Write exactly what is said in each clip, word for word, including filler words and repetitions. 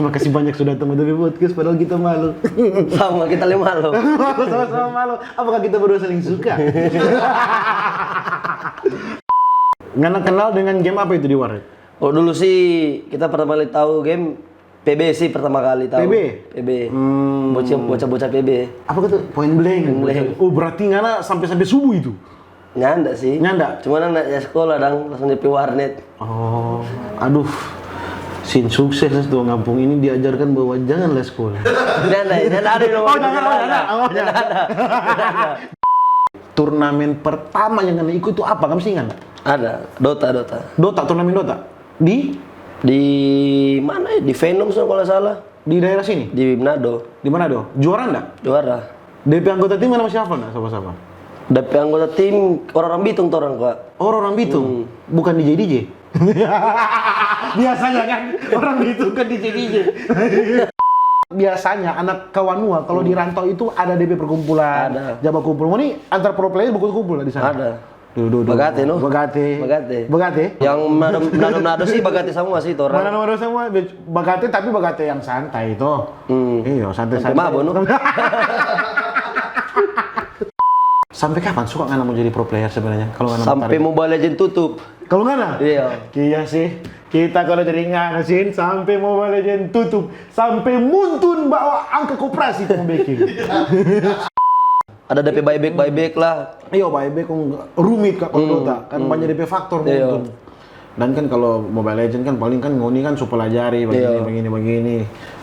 Makasih banyak sudah datang ke podcast, padahal kita malu. Sama kita lima lo. Sama-sama malu. Apakah kita berdua saling suka? Ngana kenal dengan game apa itu di warnet? Oh, dulu sih kita pertama kali tahu game P B sih, pertama kali tahu. P B? P B. Hmm. Bocah bocah bocah P B. Apa itu? Point blank. Point blank. Oh, berarti ngana sampai-sampai subuh itu? Nyanda sih. Nyanda? Cuma nang ya sekolah dang, langsung di warnet. Oh, aduh. Sin sukses tuh ngampung ini diajarkan bahwa janganlah sekolah. Nyanda, nyanda ada yang Oh, jangan, oh, jangan. Oh, jangan. Turnamen pertama yang ngana ikut itu apa? Kamu sih ingat? Ada, Dota, Dota. Dota, turnamen Dota? Di? Di mana ya? Di Venom so kalau salah. Di daerah sini? Di Manado. Di Manado? Juara ndak? Juara. D P anggota tim mana masih hafal nggak siapa-siapa? D P anggota tim orang-orang Bitung tuh orang, Pak. Oh, orang Bitung? Bukan D J D J? Biasanya kan orang Bitung kan D J D J. Biasanya anak Kawanua kalau di rantau itu ada D P perkumpulan, Ada. Jawa kumpul. Ini antar pro player berkumpul di sana. Ada. Duh, duh, duh. Bagate, no? Bagate. Bagate. Bagate. Yang Manado Manado sih Bagate semua sih tuh orang. Mana nomor semua? Bagate, tapi Bagate yang santai itu. Hmm. Iya, santai-santai. Sampai mabok, no? Sampai kapan suka ngana mau jadi pro player sebenarnya? Kalau ngana Sampai tertarik? Mobile Legend tutup. Kalau ngana? Iya. Iya sih. Kita kalau jadi ngana Sin sampai Mobile Legend tutup, sampai muntun bawa angka koperasi tu mo beking. Ada D P buyback buyback lah. Iya, buyback kong rumit kak kalau Dota kan banyak D P faktor Iya. muntun. Dan kan kalau Mobile Legend kan paling kan ngoni kan su pelajari begini Iya. begini begini.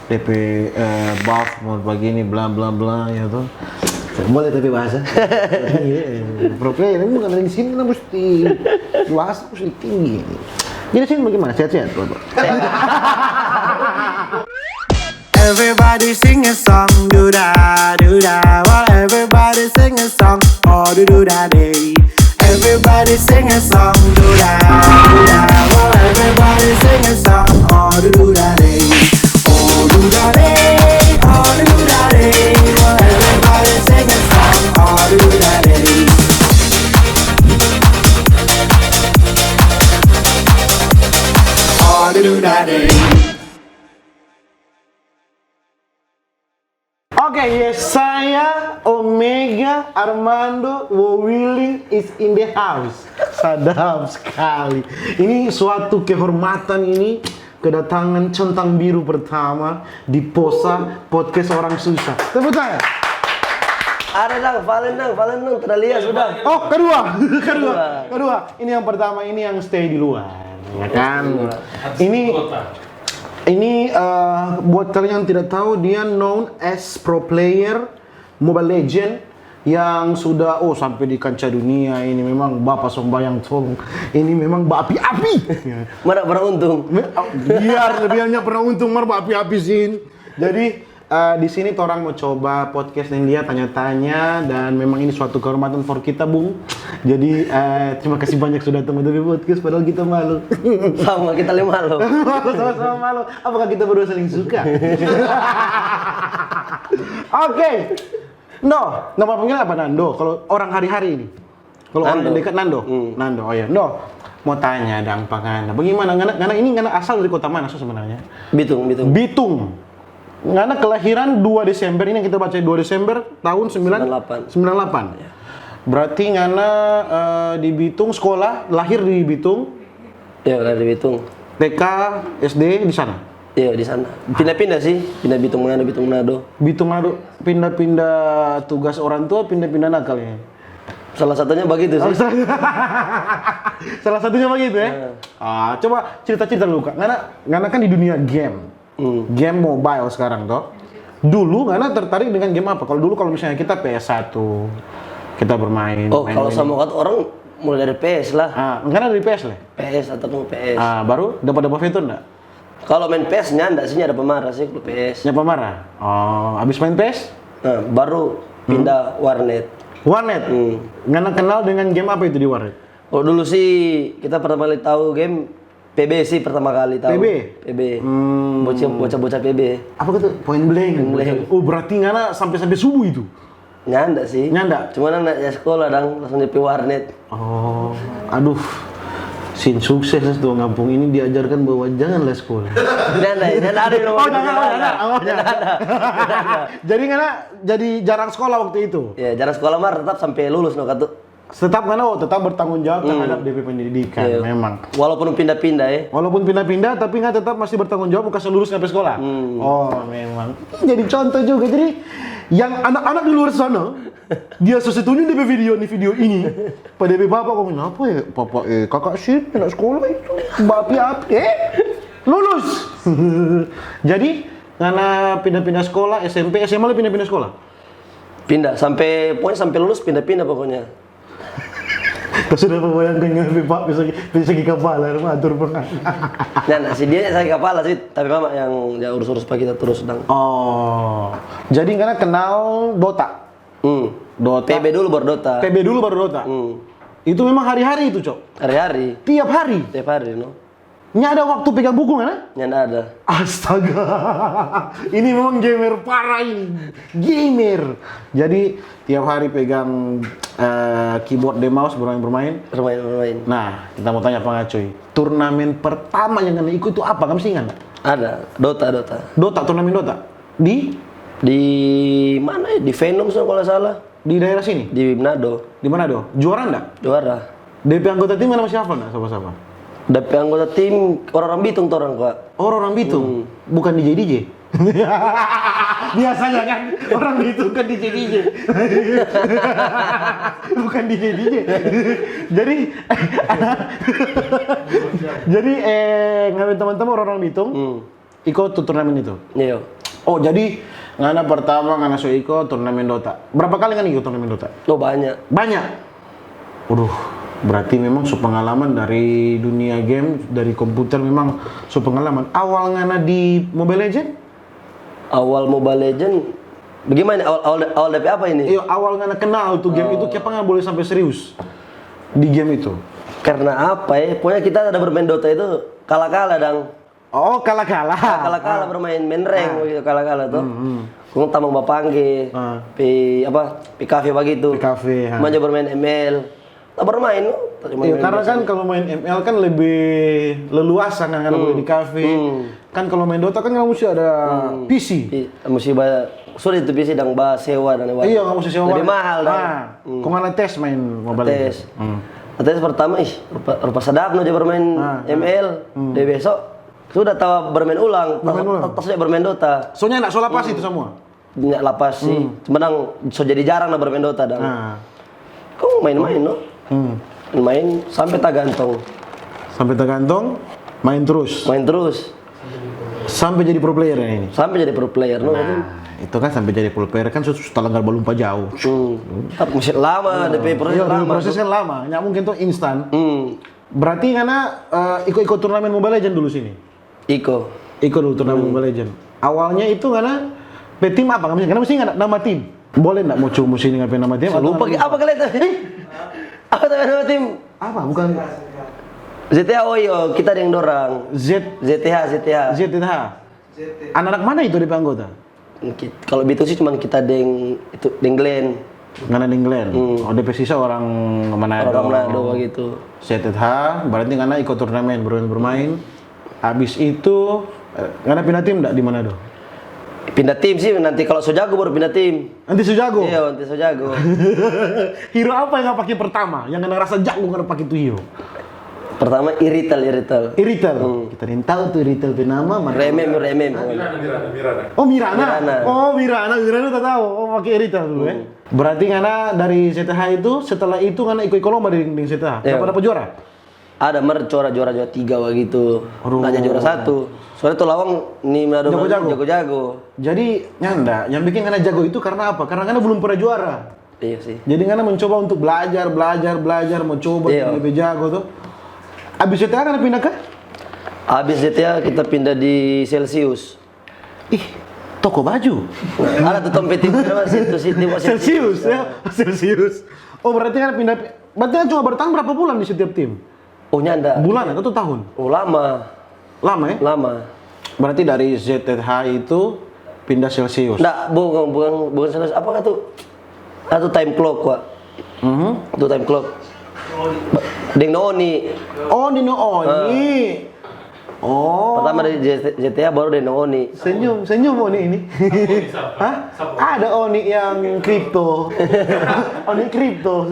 D P eh, buff mau begini bla bla bla ya tuh. Boleh tapi bahasa. Iya, pro player ini bukan dari sini lah mesti bahasa mesti tinggi. Jadi sini bagaimana? Sehat-sehat, Bapak? Everybody sing a song, do da do da. While everybody sing a song, oh do do da day. Everybody sing a song, do da do da. While everybody sing a song, oh do do da day. Oh do da day, oh do do da day. While everybody sing a song, oh do do da day. Oh do do da day. Oke, Yesaya, Omega, Armando, Wowiling is in the house. Sadap sekali. Ini suatu kehormatan ini kedatangan centang biru pertama di Posa Podcast Orang Susah. Tepuk tangan. Ada dang, Valen dang, Valen dang, tidak lihat sudah. Oh, kedua, kedua, kedua. Ini yang pertama, ini yang stay di luar, ya kan? Ini ini eh, buat kalian yang tidak tahu, dia known as pro player Mobile Legend yang sudah oh sampai di kancah dunia ini memang bapak sombayang tong ini memang baapi-api. Mana pernah untung? Biar biarnya pernah untung mar baapi-api sin. Jadi eh, di sini torang mau coba podcast deng dia tanya-tanya dan memang ini suatu kehormatan for kita bung. Jadi eh, terima kasih banyak sudah datang ke podcast padahal kita malu. Sama kita lima lo. Sama-sama malu. Apakah kita berdua saling suka? Oke. No, nama panggilan apa Nando? Kalau orang hari-hari ini. Kalau orang Nando. Dekat Nando. Hmm. Nando, oh ya. No. Mau tanya dang pa ngana. Bagaimana ngana, ngana ini ngana asal dari kota mana so sebenarnya? Bitung, Bitung. Bitung. Ngana kelahiran dua Desember ini yang kita baca dua Desember tahun sembilan Sembilan delapan. Sembilan delapan. Berarti ngana eh, di Bitung sekolah, lahir di Bitung, Ya, dari Bitung. T K, S D di sana. Iya, di sana. Pindah-pindah sih, pindah Bitung Manado, Bitung Manado. Bitung Manado pindah-pindah tugas orang tua, pindah-pindah nakal ya. Salah satunya begitu sih. Salah satunya begitu ya. Ah, coba cerita-cerita dulu kak. Ngana, ngana kan di dunia game. Hmm. Game mobile sekarang toh. Dulu ngana tertarik dengan game apa? Kalau dulu kalau misalnya kita P S satu kita bermain. Oh, main kalau ini. Sama kata orang mulai dari P S lah. Ah, ngana dari P S lah. P S atau P S. Ah, baru dapat dapat fitur enggak? Kalau main P S nyanda sih, nyanda pemarah sih kalau P S. Nyapa marah? Oh, abis main P S? Nah, baru pindah warnet. Warnet. Hmm. Ngana kenal dengan game apa itu di warnet? Oh, dulu sih kita pertama kali tahu game P B sih, pertama kali tahu. P B? P B. Hmm. Bocah bocah bocah P B. Apa kata? Point blank. Point blank. Oh, berarti ngana sampai sampai subuh itu. Nyanda sih. Nyanda? Cuma nang ya sekolah dang langsung di warnet. Oh, aduh. Sin sukses tu kampung ini diajarkan bahwa janganlah sekolah. Nyanda, nyanda ada yang Oh, jangan, jangan, oh, jangan. Jadi ngana jadi jarang sekolah waktu itu. Ya, jarang sekolah mar tetap sampai lulus no katu. Tetap ngana oh, tetap bertanggung jawab terhadap D P pendidikan Iya. memang. Walaupun pindah-pindah ya. Walaupun pindah-pindah, tapi ngana tetap masih bertanggung jawab kasih lulus sampai sekolah. Oh, memang. Jadi contoh juga. Jadi yang anak-anak di luar sana, dia so se tunjung D P video ni video ini. Pada D P papa kong, "Apa ya? Papa eh kakak sih pindah sekolah itu. Bapi api eh lulus." Jadi ngana pindah-pindah sekolah, S M P, S M A le pindah-pindah sekolah. Pindah sampai pokoknya sampai lulus pindah-pindah pokoknya. Kau sudah membayangkan ngana pe pak bisa bisa ke kepala rumah atur pernah. Nah, nah si dia yang sakit kepala sih, tapi mama yang ya urus-urus pa kita terus dang. Oh, jadi ngana kenal Dota. Hmm. Dota. P B dulu baru Dota. P B dulu baru Dota. Hmm. Itu memang hari-hari itu, Cok. Hari-hari. Tiap hari. Tiap hari no. Nya ada waktu pegang buku ngana? Nyanda ada. Astaga, ini memang gamer parah ini, gamer. Jadi tiap hari pegang eh, keyboard dan mouse bermain-bermain. Bermain-bermain. Nah, kita mau tanya Panga cuy, turnamen pertama yang ngana ikut itu apa? Kamu sih ingat? Ada Dota, Dota. Dota, turnamen Dota di Di mana ya? Di Venom so kalau nggak salah. Di daerah sini? Di Manado. Di Manado? Juara ndak? Juara. D P anggota tim mana masih hafal nggak siapa-siapa? D P anggota tim orang-orang Bitung tuh orang kua. Oh, orang Bitung? Bukan D J D J? Biasanya kan orang Bitung kan D J D J. Bukan D J D J. Jadi jadi eh ngambil teman-teman orang-orang Bitung. Iko tu turnamen itu? Iya. Oh, jadi ngana pertama ngana so iko turnamen Dota. Berapa kali ngana iko turnamen Dota? Oh banyak. Banyak. Waduh, berarti memang so pengalaman dari dunia game, dari komputer memang so pengalaman. Awal ngana di Mobile Legend? Awal Mobile Legend bagaimana? Awal awal awal D P apa ini? Iyo, awal ngana kenal tu game itu, kiapa ngana boleh sampai serius di game itu? Karena apa ya? Pokoknya kita ada bermain Dota itu kalah-kalah dang. Oh, kalah-kalah. Kalah-kalah bermain main rank begitu kalah-kalah tuh. Kong tamang bapangge, Ah. pi apa pi kafe begitu. Pi kafe, ha. Manja bermain M L. Tak bermain no. Iya, karena kan kalau main M L kan lebih leluasa kan, karena boleh di kafe. Kan kalau main Dota kan kamu mesti ada P C. Pi- Mesti ba sudah itu P C dang ba sewa dan Iya, nggak mesti sewa. Lebih mahal dang. Nah, kong ngana tes main Mobile Tes. Legends? Hmm. Tes pertama ih rupa, rupa sadap no aja bermain Ah, M L. Dari besok sudah tawa bermain ulang. Bermain ulang. Tas bermain Dota. Soalnya nggak so lapas itu semua. Nggak lapas sih. Cuma dang so jadi jarang na bermain Dota dang. Nah. Kong main-main no. Hmm. Main sampai tagantong. Sampai tagantong, main terus. Main terus. Sampai jadi pro player ya ini. Sampai jadi pro player no. Nah, itu kan sampai jadi pro player kan sus talanggar balumpa jauh. Hmm. Tapi masih lama, D P proses Iya, lama. Prosesnya lama, nggak mungkin tuh instan. Hmm. Berarti ngana eh, iko-iko turnamen Mobile Legend dulu sini. Iko. Iko dulu turnamen Mobile Legend. Awalnya itu ngana pe tim apa? Ngana mesti ngana nama tim. Boleh nggak mau cuma sini ngapain nama tim? Atau Lupa ngana apa kalian tadi? Apa tadi nama tim? Apa? Bukan Z T H oh iyo, kita deng dorang. Z Z T H, Z T H. Z T H. Anak-anak mana itu di anggota? Ki- Kalau Bitung sih cuman kita deng itu deng Glenn. Ngana deng Glenn. Oh, D P sisa orang mana Orang Manado gitu. Z T H, berarti ngana ikut turnamen bermain-bermain. Habis itu eh, ngana pindah tim ndak di Manado? Pindah tim sih nanti kalau so jago baru pindah tim. Nanti so jago. Iya, nanti so jago. Hero apa yang ngana pakai pertama? Yang ngana rasa jago ngana pakai tu hero. Pertama Iritel, Iritel. Iritel. Kita yang tahu tuh Iritel pe nama mana? Remem, Remem. Oh Mirana. Mirana. Oh Mirana, Mirana tak tahu. Oh pakai Iritel dulu ya. Berarti ngana dari Z T H itu setelah itu ngana ikut-ikut lomba di, di Z T H. Iya. Dapat dapat juara? Ada mer juara juara juara tiga begitu. Aduh. Nggak ada juara satu. Soalnya tuh lawang ni Manado Jago-jago. Jago-jago. Jadi nyanda, yang bikin ngana jago itu karena apa? Karena ngana belum pernah juara. Iya sih. Jadi ngana mencoba untuk belajar, belajar, belajar, mencoba Iya. untuk lebih jago tuh. Abis Z T H ngana pindah ke? Habis Z T H kita pindah di Celsius. Ih, toko baju. Ada tuh tompet itu situ situ Celsius ya, Celsius. Oh berarti ngana pindah, berarti ngana cuma bertahan berapa bulan di setiap tim? Oh nyanda. Bulan atau tahun? Oh lama. Lama ya? Lama. Berarti dari Z T H itu pindah Celsius. Nggak, bukan bukan bukan serius. Apa kah tuh? Atau time clock, Wak. Mhm. Itu time clock. Ba- Deng no Oni. Oh, deng no Oni. Oh. Pertama dari Z T A, baru deng no Oni. Senyum, senyum Oni ini. Hah? Ada Oni yang kripto. Oni kripto.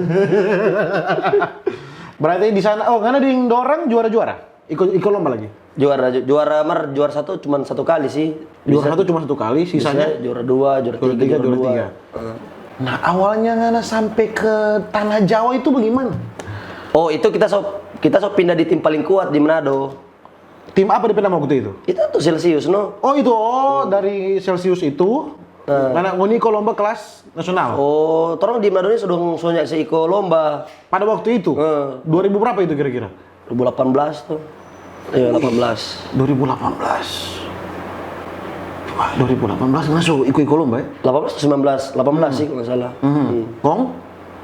Berarti di sana, oh, ngana deng dorang juara-juara? Iko, iko lomba lagi? Juara, ju- juara mar, juara satu cuman satu kali sih. Juara satu cuma satu kali, sisanya Biasanya juara dua, juara, juara tiga, tiga, juara juara dua. tiga. Nah, awalnya ngana sampai ke Tanah Jawa itu bagaimana? Oh, itu kita so kita so pindah di tim paling kuat di Manado. Tim apa depe nama waktu itu? Itu tuh Celsius, no. Oh, itu, oh, dari Celsius itu, ngana ngoni iko lomba kelas nasional. Oh, torang di Manado ini sudah sonya se iko lomba. Pada waktu itu, Eh. dua ribu berapa itu kira-kira? Dua ribu delapan belas tuh. Iya, delapan belas. Dua ribu delapan belas. Wah, dua ribu delapan belas ngana so iko-iko lomba ya? Delapan belas atau sembilan belas? Delapan belas sih kalau nggak salah. Hmm. Kong?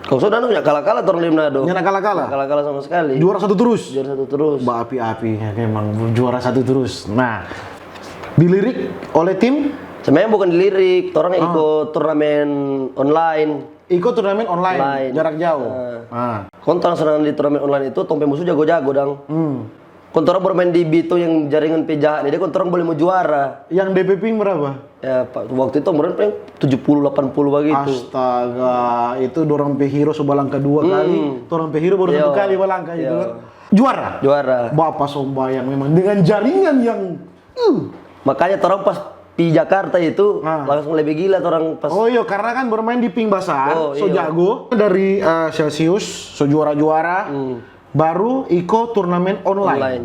Kalau sudah, nggak kalah-kalah torang di Manado. Nyanda kalah-kalah? Nggak kalah-kalah sama sekali. Juara satu terus? Juara satu terus. Ba api-api ya, memang juara satu terus. Nah, dilirik oleh tim? Sebenarnya bukan dilirik, torang ikut turnamen online. Ikut turnamen online, Online. Jarak jauh. Eh. Ah. Kong torang sedang di turnamen online itu, tong pe musuh jago-jago dang. Hmm. Kong torang bermain di Bitung yang jaringan pe jaha nih, dia kong torang boleh mau juara. Yang depe ping berapa? Ya, pa- waktu itu umurnya paling tujuh puluh, delapan puluh begitu. Astaga, itu dorang pe hero so balangka dua kali, dorang pe hero baru satu Iya. kali balangka itu. Iya. Juara? Juara. Bapa sombayang memang dengan jaringan yang uh. Makanya torang pas pi Jakarta itu Ah. langsung lebih gila torang pas. Oh iya, karena kan bermain di ping basar, Oh, so iya. jago dari eh, Celsius, so juara-juara, Hmm. baru iko turnamen online. Online.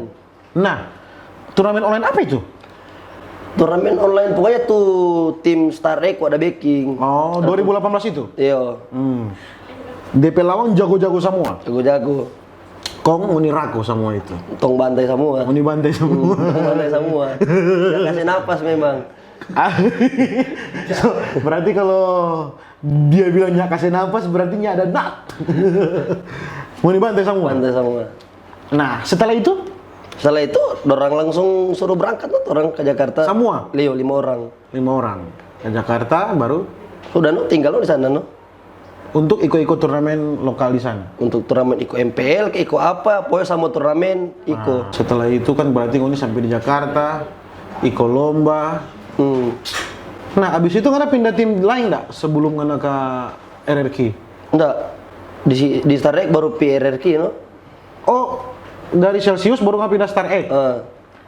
Nah, turnamen online apa itu? Turnamen online pokoknya tuh tim Star Eko ada backing. Oh, dua ribu delapan belas itu? Iya, Hmm. Depe lawang jago-jago semua. jago-jago. Kong ngoni rako semua itu. Tong bantai semua. Ngoni bantai semua. Tong bantai semua. Ya, kasih napas memang. So, berarti kalau dia bilang nya kasih napas, berarti nya ada nak. Ngoni bantai semua. Bantai semua. Nah, setelah itu? Setelah itu, dorang langsung suruh berangkat tuh, orang ke Jakarta. Semua? Lio, lima orang. Lima orang. Ke Jakarta, baru? Udah, no, tinggal, no, di sana, no. Untuk iko-iko turnamen lokal di sana? Untuk turnamen iko M P L, ke iko apa, pokoknya sama turnamen, iko. Nah, setelah itu kan berarti ngoni sampai di Jakarta, iko lomba. Hmm. Nah, abis itu ngana pindah tim lain nggak sebelum ngana ke R R Q? Nggak, di, si- di Star Eko baru pi R R Q, no. Oh, dari Celsius baru ngana pindah Star Eko? Eh,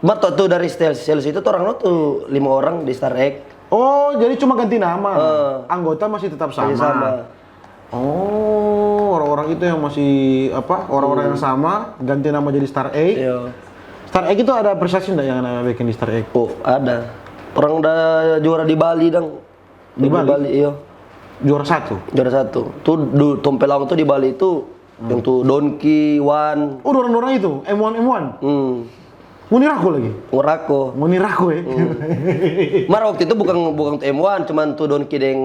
mar tuh, tuh dari Stel- Celsius itu orang, no, tuh lima orang di Star Eko. Oh, jadi cuma ganti nama. Eh. Anggota masih tetap sama. Masih sama. Oh, orang-orang itu yang masih apa? Orang-orang yang sama ganti nama jadi Star Eko. Iya. Star Eko itu ada prestasi nggak yang ngana bikin di Star Eko? Oh, ada. Orang udah juara di Bali, dang. Di Bali? Iya. Juara satu. Juara satu. Tuh, du, tong pe lawang tuh di Bali itu, yang tuh Donki, Wan. Oh, orang-orang itu M one M one. Hmm. Ngoni rako lagi? Ngorako. Ngoni rako ya? Mar waktu itu bukan bukan tuh M one, cuman tuh Donki deng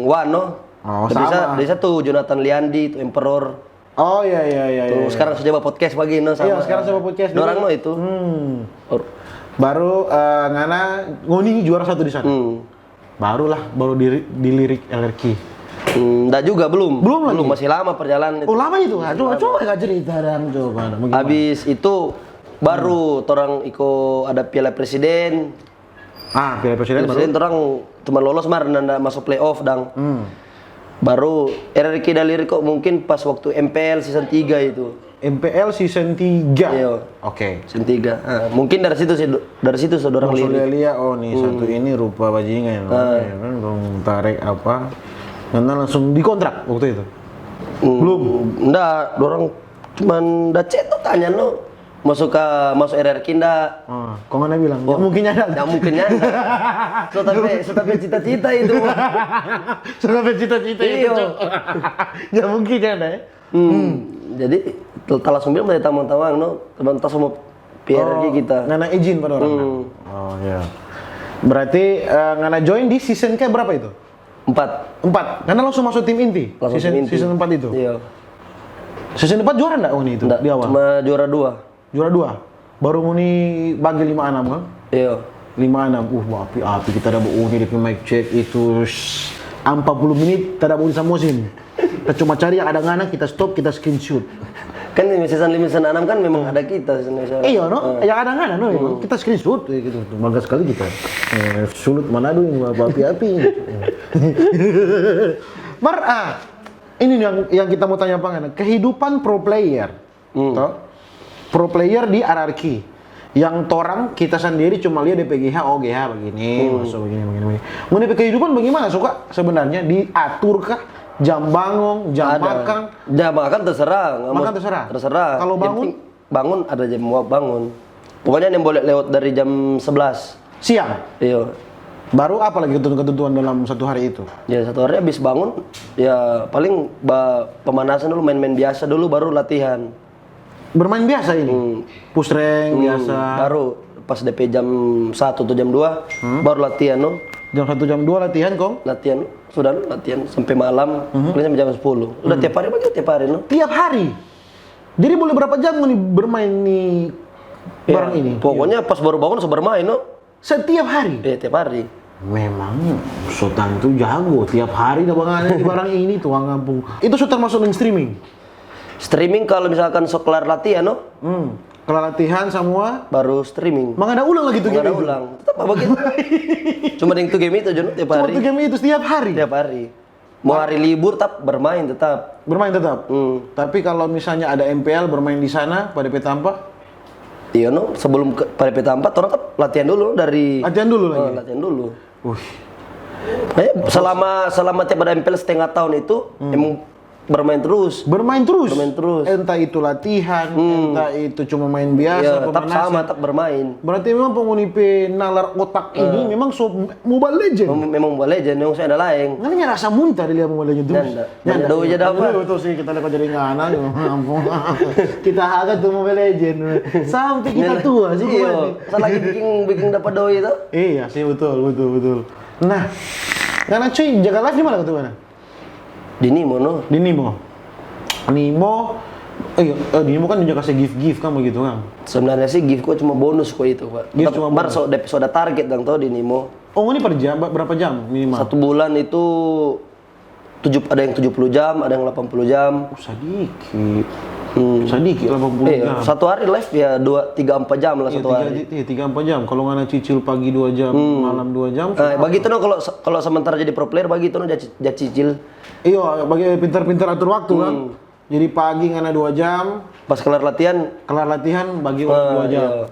Wan, no. Oh, Bisa sama. Bisa tuh Jonathan Liandi, tuh Emperor. Oh iya iya iya. Tuh Iya. Sekarang sudah podcast pagi, no, sama. Iya, sekarang sama podcast. Dorang, Jadi, no, itu. Hmm. Or- Baru eh, ngana ngoni juara satu di sana. Hmm. Barulah baru di, dilirik R R Q. Hmm, nggak juga, belum. Belum lagi? Belum, masih lama perjalanan itu. Oh, lama itu? Ah, coba coba kasih cerita dong, coba. Bagaimana? Habis itu baru torang iko ada Piala Presiden. Ah, Piala Presiden baru. Presiden torang cuma lolos mar, nanda masuk playoff, dang. Hmm. Baru R R Q dalirik kok mungkin pas waktu M P L season tiga itu. M P L season tiga. Iya. Oke. Season tiga. Ah, mungkin dari situ sih, dari situ so dorang Maksudnya lirik. Lia, oh nih satu ini rupa bajingan, Ah. ya kan, dong tarik apa? Ngana langsung dikontrak waktu itu? Hmm, Belum. Nda, dorang cuman da chat tuh tanya, no. Masuk ke masuk R R Q nda? Ah, kok ngana bilang? Ya mungkin ada. Ya mungkin ada. So tapi so tapi cita-cita itu. Sudah bercita-cita itu, Iya. Cok. Ya mungkin ada ya. Hmm. Jadi ta langsung bilang dari tamang-tamang, no, teman tas sama P R G kita. Ngana izin pada orang. Hmm. Oh ya. Berarti eh, ngana join di season ke berapa itu? Empat. Empat. Ngana langsung masuk tim inti. Langsung season, tim inti. Season empat itu. Iya. Season empat juara nggak ngoni itu Nggak, di awal? Cuma juara dua. Juara dua. Baru ngoni bagi lima enam kan? Iya. Lima enam. Uh, api-api kita ada bauni di mic check itu. Shh, empat puluh menit tidak bauni sama sini. Kita cuma cari yang ada ngana, kita stop, kita screenshot. Kan di season lima, season enam kan memang ada kita, season, season Iya, no? Yang ada-ada, no? Kita screenshot, eh, gitu. Bangga sekali kita. Eh, sulut Manado yang apa api-api. Mar, ah, ini yang yang kita mau tanya pangan. Kehidupan pro player, toh? Pro player di R R Q. Yang torang kita sendiri cuma lihat D P G H, oh G H begini, masuk begini, begini, begini. Ngoni pe kehidupan bagaimana, suka sebenarnya diatur kah? Jam bangun, jam makan? Jam makan terserah. Makan terserah? Terserah. Kalau bangun? Bangun ada jam bangun. Pokoknya yang boleh lewat dari jam sebelas. Siang? Iya. Baru apa lagi ketentuan-ketentuan dalam satu hari itu? Ya, satu hari habis bangun, ya paling ba, pemanasan dulu, main-main biasa dulu, baru latihan. Bermain biasa ini? Hmm. Push rank hmm, biasa? Baru pas D P jam satu atau jam dua, hmm? Baru latihan, no? Jam satu, jam dua latihan, kong? Latihan, sudah latihan sampai malam, hmm. Paling sampai jam sepuluh. Udah hmm. Tiap hari begitu, tiap hari, no? Tiap hari? Jadi boleh berapa jam nih bermain nih ya, barang ini? Pokoknya pas baru bangun so bermain, no? Setiap hari? Iya, tiap hari. Memang so tantu jago, tiap hari da bangana di barang ini, tuang ampung. Itu so termasuk yang streaming? Streaming kalau misalkan so kelar latihan, no? Hmm. Kelar latihan semua? Baru streaming. Mangada ulang lagi tu game itu? Mangada ulang. Tetap apa gitu? Cuma yang tu game itu, Jon, tiap hari. Cuma tu game itu setiap hari? Tiap hari. Mau hari libur, tetap bermain tetap. Bermain tetap. Hmm. Tapi kalau misalnya ada M P L bermain di sana pada Petampa? Iya, no, sebelum ke, pada Petampa, orang tetap latihan dulu dari. Latihan dulu lagi. Oh, latihan dulu. Wih. Eh, selama selama tiap ada M P L setengah tahun itu hmm. Emang bermain terus. Bermain terus. Bermain terus. Entah itu latihan, hmm. Entah itu cuma main biasa, iya, tetap sama, tetap bermain. Berarti memang penghuni pe nalar otak uh. Ini memang so Mobile Legend. Mem memang Mobile Legend, memang saya ada lain. Nggak ada rasa muntah di lihat Mobile Legend terus. Nggak ada. Nggak ada. Doi aja dapat. Betul sih, kita lihat jadi ngana. Kita haga tuh Mobile Legend. Sampai kita tua sih. Iya. Saya lagi bikin bikin dapat doi itu. Iya sih, betul, betul, betul. Nah, karena cuy, jaga live di mana tuh mana? Di Nimo, no? Di Nimo. Nimo, eh, eh, di Nimo kan juga kasih gift-gift kan begitu kan? Sebenarnya sih gift kok cuma bonus kok itu, Pak. Gift cuma bonus. Mar so, so ada target dang to di Nimo. Oh, ini per jam, berapa jam minimal? Satu bulan itu tujuh, ada yang tujuh puluh jam, ada yang delapan puluh jam. Oh, sadiki. Hmm. Sadiki delapan puluh eh, jam. Satu hari live ya dua, tiga, empat jam lah iya, satu tiga, hari. Iya, tiga, empat jam. Kalau ngana cicil pagi dua jam, hmm. Malam dua jam. Nah, begitu no kalau kalau sementara jadi pro player begitu no jadi cicil. Iyo, bagi pintar-pintar atur waktu hmm. Kan. Jadi pagi ngana dua jam. Pas kelar latihan. Kelar latihan bagi orang uh, dua jam. Iya.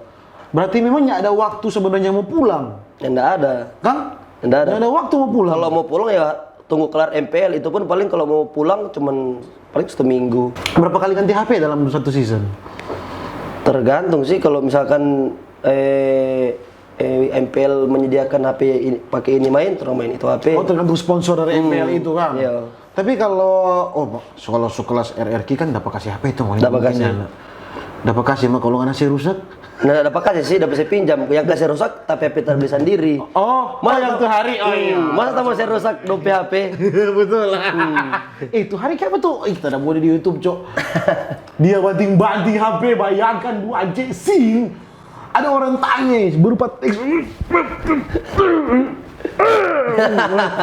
Berarti memang ada waktu sebenarnya mau pulang. Nggak ada. Kan? Nggak ada. Nggak ada waktu mau pulang. Kalau mau pulang ya tunggu kelar M P L itu pun paling kalau mau pulang cuman paling satu minggu. Berapa kali ganti H P dalam satu season? Tergantung sih kalau misalkan eh eh, M P L menyediakan H P ini, pakai ini main, terus main itu H P. Oh, tergantung sponsor dari hmm, M P L itu kan. Iya. Tapi kalau oh kalau sekelas R R Q kan dapat kasih H P itu mau dapat kasih. Dapat kasih mah kalau nggak nasi rusak. Nah, dapat kasih sih, dapat saya pinjam. Yang kasih rusak, tapi H P terbeli sendiri. Oh, masa oh, yang tuh hari. Oh iya. Hmm, masa tamu saya rusak dong P H P. Betul lah. Hmm. Eh, itu hari kayak apa tuh? Ih, kita ada buat di YouTube, Cok. Dia banting-banting H P, bayangkan dua J sing. Ada orang tanya berupa teks.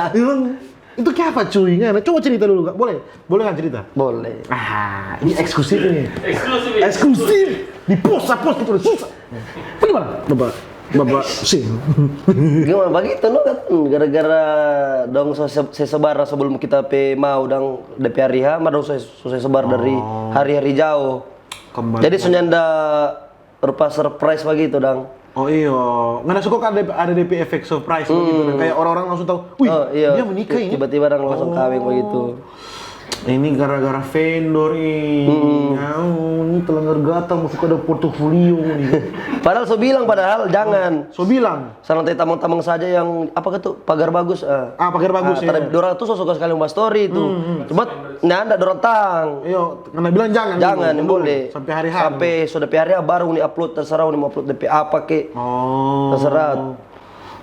Bilang, itu kayak apa cuy? Ngana coba cerita dulu, Kak. Boleh? Boleh kan cerita? Boleh. Ah, ini eksklusif ini. Eksklusif. Eksklusif. Di pos, pos itu susah. Bagaimana? Bapak Bapak sih. Gimana begitu no kan gara-gara dong saya sebar sebelum kita pe mau dang depe hari H, ma dong saya sebar dari hari-hari jauh. Jadi so nyanda rupa surprise begitu dang. Oh iyo, ngana suka kan ada ada depe efek surprise begitu, kayak orang-orang langsung tahu, wih oh, iyo. Dia menikah ini. Tiba-tiba dang langsung oh. Kawin begitu. Ini gara-gara vendor ini, hmm. Ini telangar gatal masuk ada portofolio ini. Padahal so bilang padahal jangan. So bilang. Sarang tadi tamang-tamang saja yang apa gitu pagar bagus. Ah, ah pagar bagus ah, ya. Dua ratus so suka sekali mau story itu. Hmm, hmm. Cuma nanda dorang tang. Iyo, karena bilang jangan. Jangan, boleh. Sampai hari hari. Sampai sudah hari baru ni upload terserah ni mau upload depe apa ke. Oh. Terserah.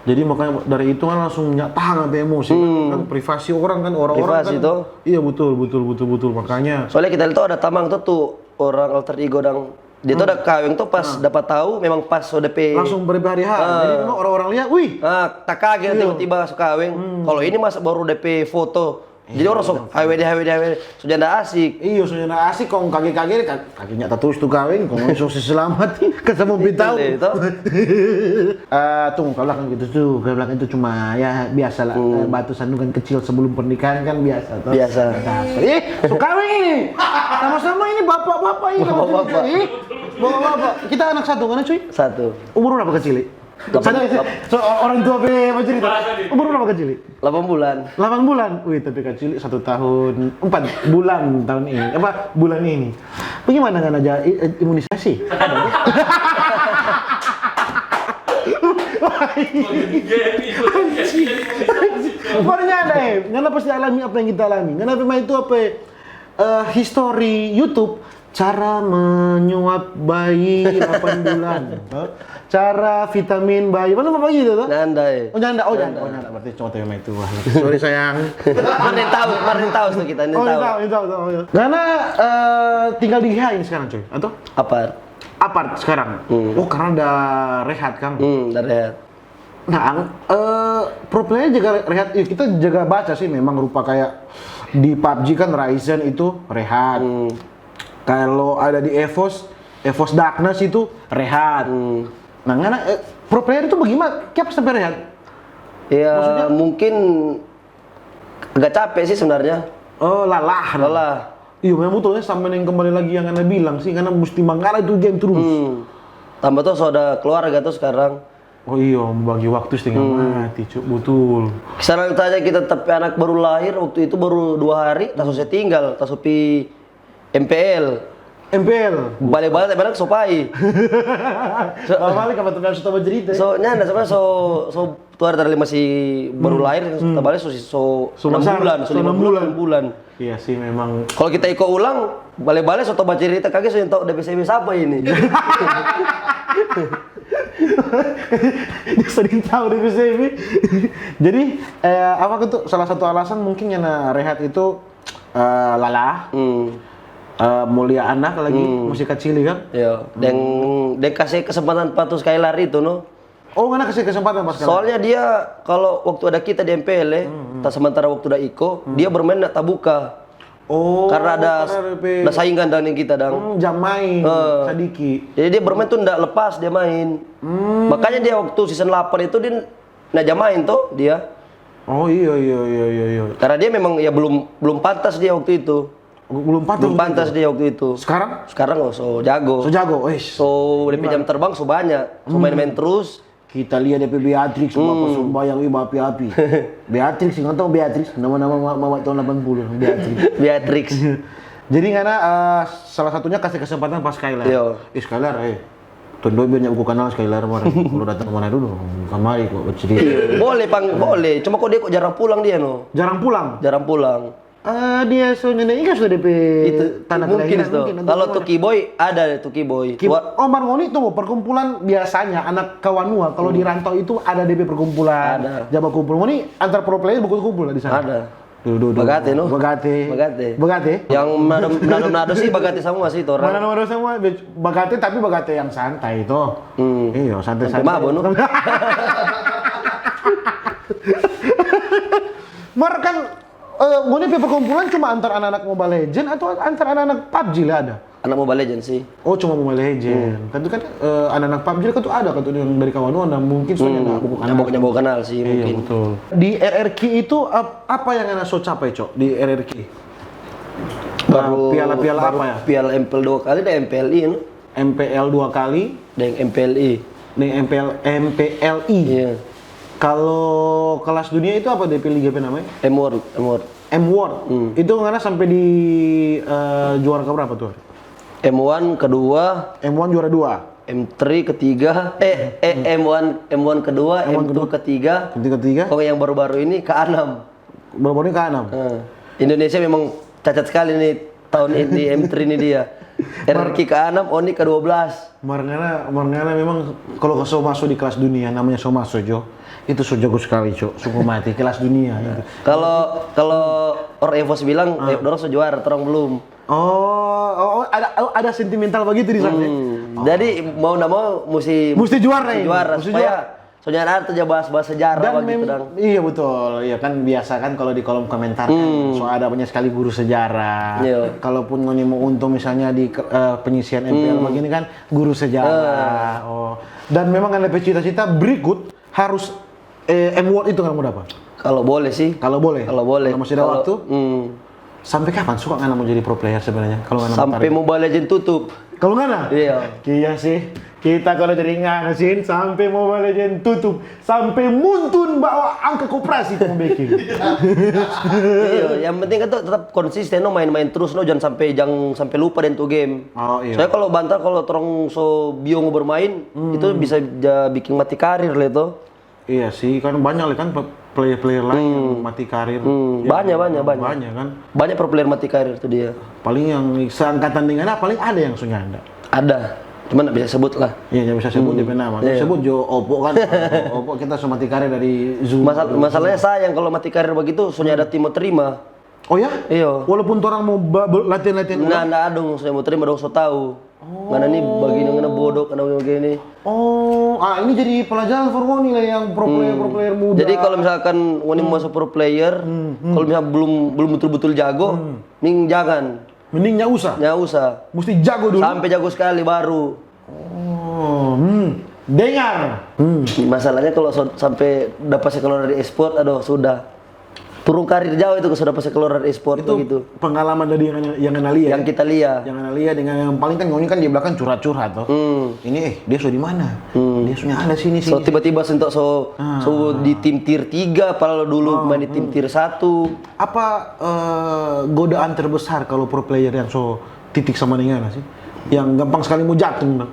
Jadi makanya dari itu kan langsung nggak tahan sampai emosi hmm. Kan privasi orang kan orang-orang privasi kan, itu. Iya betul betul betul betul makanya. Soalnya kita lihat ada tamang tuh tuh orang alter ego dang dia tuh ada kaweng tuh pas dapat tahu memang pas so depe langsung berdepe hari hari. Jadi memang orang-orang lihat, wih. Ah, tak kaget tiba-tiba so kaweng. Kalau ini masa baru depe foto Jadi orang so H W D, H W D, H W D. So nyanda asik. Iyo, so nyanda asik, kong kage-kage, ka-, kage nyata terus tu kaweng, kong so se selamat, kan sama pitau. Deh, to. Eh, tunggu, kalau kan gitu tuh, kalau belakang itu cuma, ya, biasa lah, eh, batu sandungan kecil sebelum pernikahan kan biasa, to. Biasa. Biasa. Eh, so kaweng ini. Sama-sama ini bapak-bapak ini. Bapak-bapak. Eh, bapak-bapak. Kita anak satu, mana, cuy? Satu. Umur berapa kecil, Li? Delapan, Sadar, lap- so, orang tua pe bacerita. Umur berapa kecil, Li? Delapan bulan. Delapan bulan? Wih, tapi kecil, satu tahun, empat bulan tahun ini. Apa, bulan ini. Bagaimana kan aja i-, i-, imunisasi? Baru nyanda, eh. Ngana pasti alami apa yang kita alami. Ngana pe mai itu apa, eh, histori YouTube, cara menyuap bayi delapan bulan, to? Cara vitamin bayi, mana apa gitu, to? Nyanda, eh. Oh, nyanda, oh, nyanda, oh, nyanda. Berarti cowok yang itu. Wah, sorry, sayang. Kemarin tahu, kemarin tahu tuh kita, ini Oh, tahu. Tahu, tahu, tahu, ya. Karena, eh, tinggal di G H ini sekarang, coy, atau? Apart. Apart sekarang. Hmm. Oh, karena udah rehat, Kang. Hmm, udah rehat. Nah, ang-, eh, pro player juga rehat. Ya, kita juga baca sih, memang rupa kayak di pabji kan Ryzen itu rehat. Hmm. Kalau ada di Evos, Evos Darkness itu rehat. Hmm. Nah, ngana, eh, pro player itu bagaimana? Kiapa sampai rehat? Ya, maksudnya? Mungkin agak capek sih sebenarnya. Oh, lalah. Lalah. Iyo, memang betul ya, sama yang kembali lagi yang Anda bilang sih, karena mesti mangala itu game terus. Hmm. Tambah tuh so ada keluarga tuh sekarang. Oh iyo, bagi waktu setengah mati, Cuk, betul. Sekarang tanya kita, tapi anak baru lahir, waktu itu baru dua hari, ta so se tinggal, ta so pi M P L. M P L? Bale-bale, ta bilang so pai. So, bale-bale, kapan tukang so tau bacerita, ya? So, nyanda, sama so, so, tuar dari masih baru lahir, ta bale so, so, so enam bulan, so enam bulan. Iya sih, memang. Kalau kita iko ulang, bale-bale so tau bacerita, kage so yang tau D P C B siapa ini. Dia sering tau D P C B. Jadi, eh, apa tuh salah satu alasan mungkin yang rehat itu, eh, lalah. Hmm. Eh, mulia anak lagi, hmm, masih kacili kan? Iya. Deng, deng kasih kesempatan pa tu Skylar itu, no. Oh, ngana kasih kesempatan pas Skylar? Soalnya dia, kalau waktu ada kita di M P L, eh, ta sementara waktu ada iko, dia bermain nda tabuka. Oh, karena ada, karena ada pe-, ada saingan dengan kita, dang. Hmm, jam main, eh, sadiki. Jadi dia bermain tuh nda lepas dia main. Hmm. Makanya dia waktu season delapan itu dia nda jam main tuh dia. Oh, iya, iya, iya, iya, iya. Karena dia memang ya belum, belum pantas dia waktu itu. Belum pantas waktu itu? Belum pantas dia waktu itu. Sekarang? Sekarang, oh, so jago. So jago, wis. So, dia pe jam terbang so banyak. So main-main terus. Kita lia dia pe Beatrix, hmm, bapak sombayang, ih, baapi-api. Beatrix, ngana tau Beatrix? Nama-nama ma-, mama tahun delapan puluh, Beatrix. Beatrix. Jadi, ngana, eh, salah satunya kasih kesempatan pas Skylar. Iya. Ih, Skylar, eh. Tong doi biar nyanda baku kanal Skylar, mar. Kalau datang mana dulu, kamari kok, bacerita. Iya, boleh, pang, boleh. Cuma kok dia kok jarang pulang dia, no. Jarang pulang? Jarang pulang. Ah, dia so nyanda ingat sudah D P itu, tanah mungkin kelahiran, itu. Mungkin, atau gimana? Kalau Tuki Boy, ada Tuki Boy. Ki-, oh, mar ngoni tuh perkumpulan biasanya anak kawanua kalau di rantau itu ada D P perkumpulan. Ada. Jaba kumpul. Ngoni antar pro player baku kumpul di sana? Ada. Duh, duh, duh. Bagate, no? Bagate. Bagate. Bagate? Yang nado, nado, nado sih bagate semua sih, torang. Mana nado semua? Be-, bagate, tapi bagate yang santai, toh. Hmm. Iya, santai-santai. Sampai mabo, no? Mar kan, eh, ngoni pe perkumpulan cuma antar anak-anak Mobile Legend atau antar anak-anak pabji le ada? Anak Mobile Legend sih. Oh, cuma Mobile Legend. Hmm. Kan itu kan, eh, anak-anak pabji kan tuh ada kan tuh yang dari kawan lu, ada mungkin soalnya nggak buku kenal. Nggak buku kenal sih, iya, mungkin. Betul. Di R R Q itu ap-, apa yang ngana so capai, Cok, di R R Q? Baru, piala-piala apa ya? Piala M P L dua kali dan M P L I, no? M P L dua kali. Deng M P L I. Deng M P L, M P L I. Iya. Kalau kelas dunia itu apa, D P Liga apa namanya? M World, M World. M World. Hmm. Itu ngana sampai di, eh, juara keberapa tuh? M one kedua. M one juara dua. M three ketiga. Eh, eh, M one, M one kedua, M one kedua. M two ketiga. M two ketiga. Kong yang baru-baru ini keenam. Baru-baru ini keenam. Eh, Indonesia memang cacat sekali nih tahun ini, M three ini dia. Mar-, R R Q keenam, Oni kedua belas. Mar ngana, mar ngana memang kalau so maso di kelas dunia, namanya so maso jo, itu so jago sekali, Cok. Sungguh mati, kelas dunia itu. Kalau, kalau Or Evos bilang, ah, eh, dorang so juara, torang belum. Oh, oh, oh, ada, oh, ada sentimental begitu di sana, ya? Hmm. Oh. Jadi mau ndak mau musti, musti juara ini. Musti juara, supaya Soalnya ada tuh ja bahas-bahas sejarah Dan begitu mem- dang. Iya betul, ya kan biasa kan kalau di kolom komentar kan so ada banyak sekali guru sejarah. Iya. Kalaupun ngoni mau untung misalnya di eh, penyisian M P L begini kan guru sejarah. Oh. Dan memang ada cita-cita berikut harus eh, M World itu kan mau dapat. Kalau boleh sih. Kalau boleh. Kalau boleh. Kalau masih ada Kalau- waktu. Hmm. Sampai kapan suka ngana mau jadi pro player sebenarnya? Kalau ngana mau Sampai tarik? Mobile Legend tutup. Kalau ngana? Iya. Iya sih. Kita kalau dari ngana sih sampai Mobile Legend tutup, sampai muntun bawa angka koperasi kamu bikin. Iya, yang penting kan tuh tetap konsisten no, main-main terus no, jangan sampai jangan sampai lupa deng tu game. Oh, iya. Soalnya kalau bantar kalau torang so biong bermain, itu bisa ja bikin mati karir le to. Iya sih, kan banyak le kan pe- player-player lain yang mati karir. Hmm, Ya, banyak, banyak, banyak. Banyak kan. Banyak pro player mati karir tuh dia. Paling yang seangkatan dengan paling ada yang sudah ada. Ada, cuman nggak bisa sebut lah. Iya, yang bisa sebut dia nama. Iya. Sebut jo Oppo kan. Oppo kita so mati karir dari Zoom. Masal- masalahnya sayang kalau mati karir begitu, soalnya ada tim mau terima. Oh ya? Iya. Walaupun orang mau ba- be- latihan-latihan Nah, nggak ada dong, soalnya mau terima dong so tahu. Ngana nih begini, ngana bodoh, ngana begini. Oh, ah ini jadi pelajaran for ngoni lah yang pro player pro player muda. Jadi kalau misalkan ngoni mau masuk pro player, kalau misalnya belum belum betul-betul jago, ning jangan. Mending nggak usah. Nggak usah. Mesti jago dulu. Sampai jago sekali baru. Oh, hmm. Dengar. Hmm. Masalahnya kalau so- sampai dapat sekolah dari e-sport, aduh sudah. Turun karir jauh itu kalau sudah pas keluar dari e-sport Itu begitu. Pengalaman dari yang yang ngana lihat. Yang kita lihat. Yang ngana lihat dengan yang paling kan ngoni kan di belakang curhat-curhat toh. Hmm. Ini eh dia so di mana? Dia sudah ada sini sini. So tiba-tiba sentok so so di tim tier tiga, padahal dulu main di tim tier satu. Apa eh, godaan terbesar kalau pro player yang so titik sama dengan sih? Yang gampang sekali mau jatuh dong.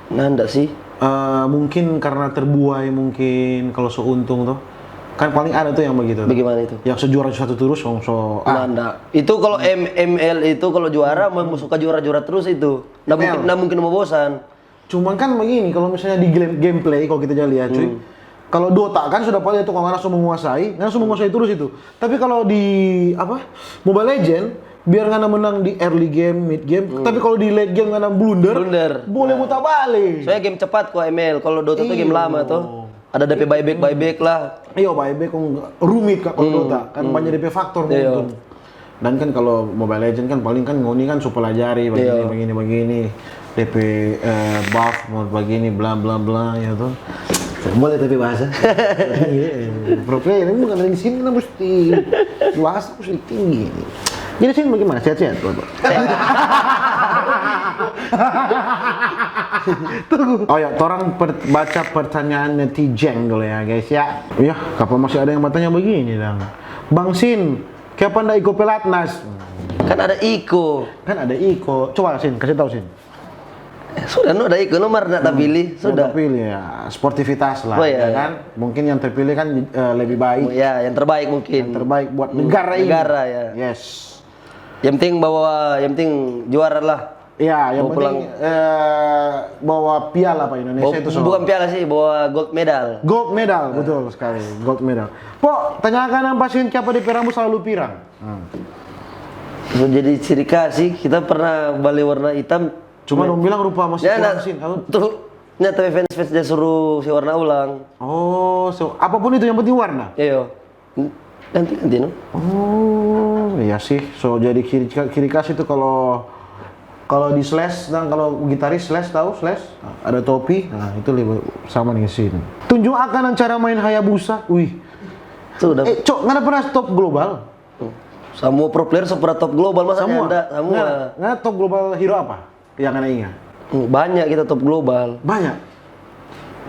Nah, ndak sih. Eh, mungkin karena terbuai mungkin kalau so untung tuh. Kan paling ada tuh yang begitu. Tuh. Bagaimana itu? Yang so juara satu terus, yang so Nah, ah, ndak. Itu kalau M- ML itu kalau juara mau suka juara-juara terus itu. Nggak ML. Mungkin nggak mungkin mau bosan. Cuman kan begini, kalau misalnya di game- gameplay kalau kita jadi lihat cuy, kalau Dota kan sudah pasti itu kalau ngana so menguasai, ngana so menguasai terus itu. Tapi kalau di apa Mobile Legend, biar ngana menang di early game, mid game, tapi kalau di late game ngana blunder, Blunder. Boleh muter balik. Soalnya game cepat kok ML. Kalau Dota tuh game Iyo. Lama tuh. Ada DP buyback buyback lah. Iyo, buyback kong rumit kak kalau Dota, kan banyak D P faktor Iyo. mungkin. Dan kan kalau Mobile Legend kan paling kan ngoni kan so pelajari begini Iyo. begini begini D P eh, buff mau begini bla bla bla ya tuh. Boleh tapi bahasa. Iya, pro player ini bukan dari sini kan mesti bahasa mesti tinggi. Jadi sini bagaimana sehat-sehat bapak? Tunggu. Oh ya, orang per- baca pertanyaan netizen dulu ya guys ya. Iya, kapan masih ada yang bertanya begini dong? Bang Sin, kapan ndak iko pelatnas? Kan ada Iko. Kan ada iko. Coba Sin, kasih tahu Sin. Sudah no ada Iko nomor nak terpilih. Yang Sudah. terpilih ya, sportivitas lah, Oh, iya, ya iya. kan? Mungkin yang terpilih kan eh, lebih baik, Ya, yang terbaik mungkin. yang terbaik buat negara ini. Negara ya. Yes. Yang penting bawa, yang penting juara lah. Ya, yang Bawa penting pulang. Eh, bawa piala apa Indonesia Bawa- itu soal. Bukan piala sih, bawa gold medal. Gold medal, betul sekali. Gold medal. Po, tanyakan apa Sin, kiapa depe rambu selalu pirang? Hmm. So, jadi ciri khas sih, kita pernah bale warna hitam. Cuma dong bilang rupa masih Ya, kurang nah, Sin. Apa? Tuh, nyata fans fans dia suruh si warna ulang. Oh, so, apapun itu yang penting warna. Iyo. Ganti ganti no. Oh, iya sih. So jadi kiri kiri khas itu kalau kalau di Slash dan kalau gitaris Slash tahu Slash ada topi, nah itu lebih sama dengan sini. Tunjuk akan cara main Hayabusa. Wih. Tuh udah. Eh, cok, nggak ada pernah top global? Semua pro player so pernah top global masa Semua. Anda semua. Nggak, nggak top global hero apa? Yang anda ingat? Hmm, banyak kita top global. Banyak.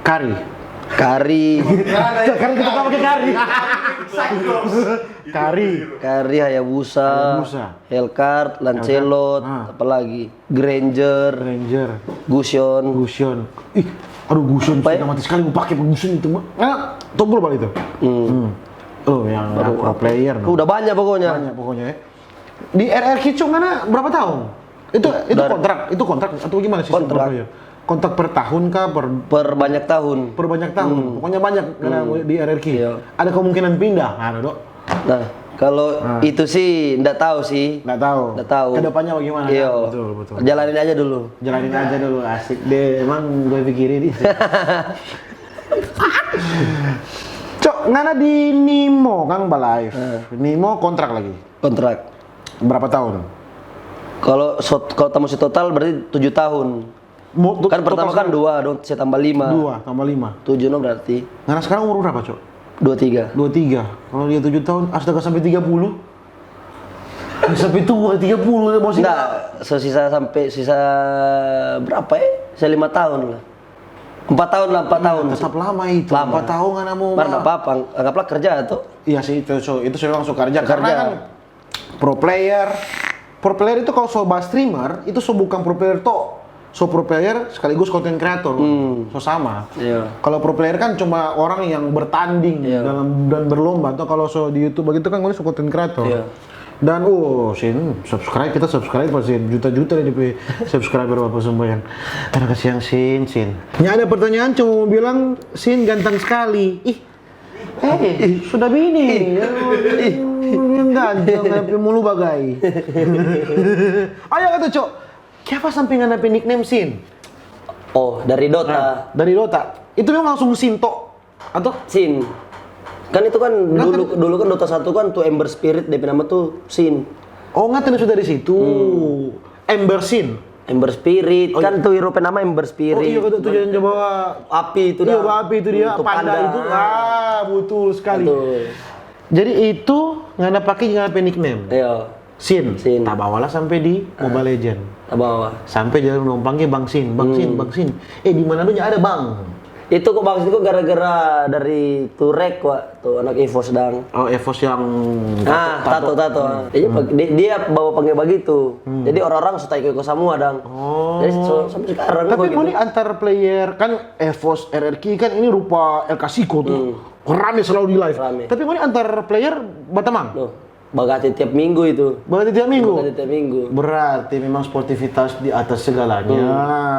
Kari. Kari, Sekarang kita pakai kari. Kari. Kari, Hayabusa, Hayabusa. Hellcard, Lancelot, Ah. apalagi Granger, Ranger. Gusion. Gusion. Ih, aduh Gusion Apa ya? sudah mati sekali mau pakai Gusion itu mah. Nah, top global itu. Hmm. Oh, yang pro player. Udah banyak pokoknya. Banyak pokoknya ya. Di R R Q mana berapa tahun? Itu itu Dari- kontrak, itu kontrak atau gimana sih? Kontrak. Kontrak per tahun kah per Per banyak tahun. per banyak tahun? Pokoknya banyak karena di R R Q. Iya. Ada kemungkinan pindah, ada dok. Nah, kalau itu sih ndak tahu sih. Nggak tahu. Nggak tahu. Kedepannya bagaimana? Iya. Kan? Betul betul. Jalanin aja dulu. Jalanin aja dulu asik deh. Emang gue pikirin. Cok, ngana di Nimo kan ba-live. Eh. Nimo kontrak lagi. Kontrak. Berapa tahun? Kalau so, kalau tamu si total berarti tujuh tahun. Mo- tu- Kan pertama total kan dua, dong saya tambah lima. Dua tambah lima. Tujuh no berarti. Ngana sekarang umur berapa, Cok? Dua tiga. Dua tiga. Kalau dia tujuh tahun, astaga, sampai tiga puluh. Sampai tua tiga puluh, masih. Enggak, so sisa sampai sisa berapa ya? Sisa lima tahun lah. Empat tahun lah, empat tahun. Tetap lama itu. Lama. Empat tahun ngana mau. Mar nggak apa-apa, anggaplah kerja tuh. Iya sih, itu so, itu so memang so kerja. Karena Kerja. Kan pro player, pro player itu kalau so ba streamer, itu so bukan pro player to. So pro player sekaligus konten kreator. Hmm. So sama. Iya. Kalau pro player kan cuma orang yang bertanding Iya. dalam dan berlomba. Atau kalau so di YouTube begitu kan ngoni so konten kreator. Iya. Dan oh, Sin, subscribe, kita subscribe pasti juta-juta deh di subscriber apa semua yang. Terima kasih yang Sin, Sin. Ini ada pertanyaan, cuma mau bilang, Sin ganteng sekali. Ih, eh, sudah bini. Yang ganteng, tapi mulu bagai. Ayo kata, Cok, siapa sampai ngana pe nickname Sin? Oh, dari Dota. Dari Dota. Itu memang langsung Sin to? Atau? Sin. Kan itu kan dulu dulu kan Dota satu kan tuh Ember Spirit, dia nama tuh Sin. Oh, ngata sudah dari situ. Ember Sin. Ember Spirit kan tuh hero nama Ember Spirit. Oh iya, betul tuh, jangan coba. Api itu Iya, dah. Bah, Api itu dia, Untuk panda, panda. Itu. Ah, betul sekali. Betul. Jadi itu ngana pakai ngana pe nickname. Iya. Sin. Sin. Tabawa lah sampai di Mobile Legend. Tabawa. Sampai jadi dong pangge Bang Sin, Bang Sin, Bang Sin. Eh, di mana nya ada, Bang? Itu kok Bang Sin kok gara-gara dari Turek, wa, tuh anak Evos dang. Oh, Evos yang Ah, tato, tato. Ah. Jadi pag- dia, dia bawa pangge bagitu. Jadi orang-orang suka iko-iko semua dang. Oh. Jadi so, sampai sekarang Tapi kok gitu. Ngoni antar player kan Evos R R Q kan ini rupa El Clasico tuh. Rame selalu di live. Rame. Tapi Ngoni antar player batamang. Tuh, bagati tiap minggu itu. Berarti tiap minggu. Bagati tiap minggu. Berarti memang sportivitas di atas segalanya.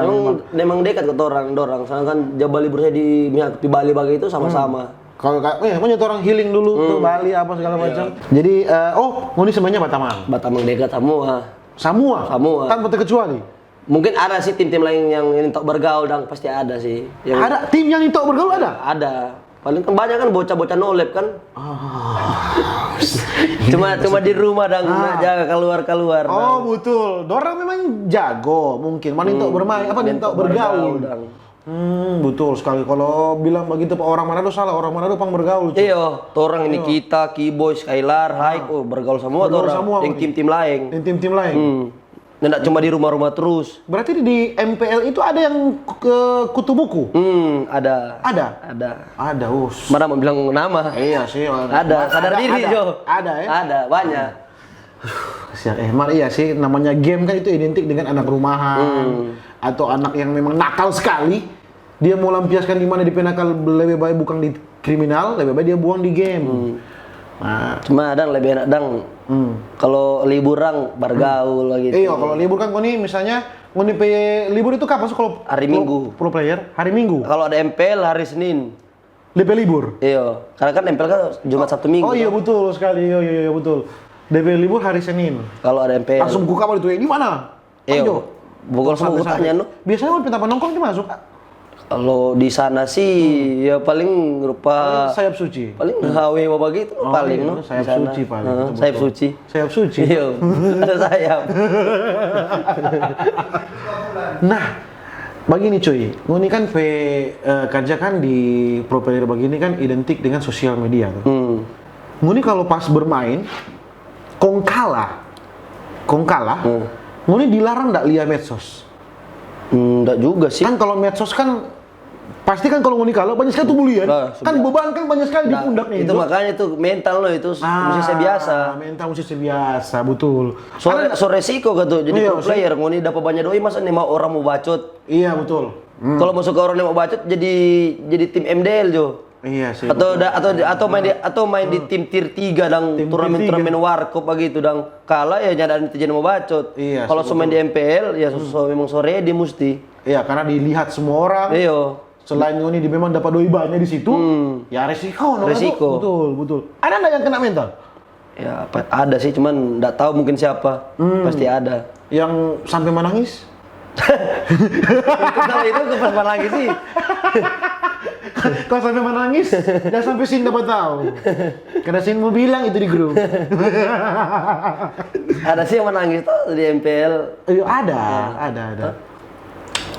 Emang, emang dekat ke orang, dorang. Soalnya kan jaba libur saya di, di Bali bagai itu sama-sama. Kalau kayak, eh, punya orang healing dulu ke Bali apa segala macam. Jadi, eh, oh, Ngoni semuanya batamang. Batamang dekat semua. Semua? Semua. Tanpa terkecuali? Mungkin ada sih tim-tim lain yang ini tok bergaul dang, pasti ada sih. Yang Ada tim yang itu bergaul ada? Ada. Paling kan banyak kan bocah-bocah nolep kan. Ah. Cuma cuma di rumah dang, nah, jaga keluar-keluar. Oh, betul. Dorang memang jago mungkin. Mana itu bermain, apa itu bergaul? Dang. Hmm, betul sekali. Kalau bilang begitu, Pak, orang Manado salah, orang Manado pang bergaul. Cuk. Iyo, torang ini kita, Kiboy, Skylar, Haik, oh, bergaul semua Bergaul torang. semua, Yang oke. tim-tim laeng. Tim-tim tim lain. Hmm. Dan ndak cuma di rumah-rumah terus. Berarti di M P L itu ada yang ke kutu buku? Hmm, ada. Ada? Ada. Ada, us. Mana mau bilang nama? Iya sih. Ada, sadar diri, ada, Jo. Ada ya? Ada, banyak. Kasihan. Eh, Mar, iya sih, namanya game kan itu identik dengan anak rumahan atau anak yang memang nakal sekali. Dia mau lampiaskan di mana dia pe nakal, lebih baik bukan di kriminal, lebih baik dia buang di game. Nah, Cuma dang lebih enak dang. Kalau libur dang bergaul lagi. Iya, kalau libur kan ngoni misalnya ngoni pe libur itu kapan sih kalau Hari pro- Minggu. Pro player hari Minggu. Kalau ada M P L hari Senin. D P libur. Iyo, karena kan M P L kan Jumat Sabtu Minggu. Oh iya betul sekali, iya iya iya betul. D P libur hari Senin. Kalau ada M P L. Langsung buka baru itu, eh, di mana? Iyo. Ayo. Bukan semua Santai-santai. Kutanya no. Biasanya mau tempat nongkrong di mana, Suka? Kalau di sana sih ya paling rupa Sayap Suci. Paling H W apa gitu Oh, paling iya, no. Sayap Di sana. Suci paling, Heeh, betul, Sayap betul. Suci. Sayap Suci. Iya, ada sayap. Nah, begini cuy, ngoni kan pe eh, kerja kan di pro player begini kan identik dengan sosial media tuh. Hmm. Ngoni kalau pas bermain, kong kalah, kong kalah, Hmm. ngoni dilarang ndak lia medsos? Hmm, nggak juga sih. Kan kalau medsos kan pasti kan kalau ngoni kalah banyak sekali tuh bulian. Nah, Kan sudah. beban kan banyak sekali di Nah, pundaknya itu makanya itu mental lo itu Ah, mesti saya biasa. Mental mesti saya biasa, betul. So, so resiko gitu jadi Iya, pro player ngoni dapat banyak doi masa nih mau orang mau bacot. Iya betul. Kalau masuk ke orang yang mau bacot jadi jadi tim M D L jo. Iya sih. Atau da, atau atau main di atau main di tim tier tiga dang Tim turnamen tier tiga. Turnamen warkop begitu dang. Kalah ya nyadaan itu jadi mau bacot. Iya, Kalau sih, so main di M P L ya so, so memang so ready mesti. Iya, karena dilihat semua orang. Iyo. Selain ngoni di memang dapat doi banyak di situ, ya resiko no, Resiko. Betul, betul. Ada ndak yang kena mental? Ya apa- ada sih cuman nggak tahu mungkin siapa. Pasti ada. Yang sampai menangis? Itu kalau itu ke pas lagi sih. Kau sampai menangis, dan sampai sini dapat tahu. Karena sini mau bilang itu di grup. Ada sih yang menangis tuh di M P L. Iya, ada, ada, ada.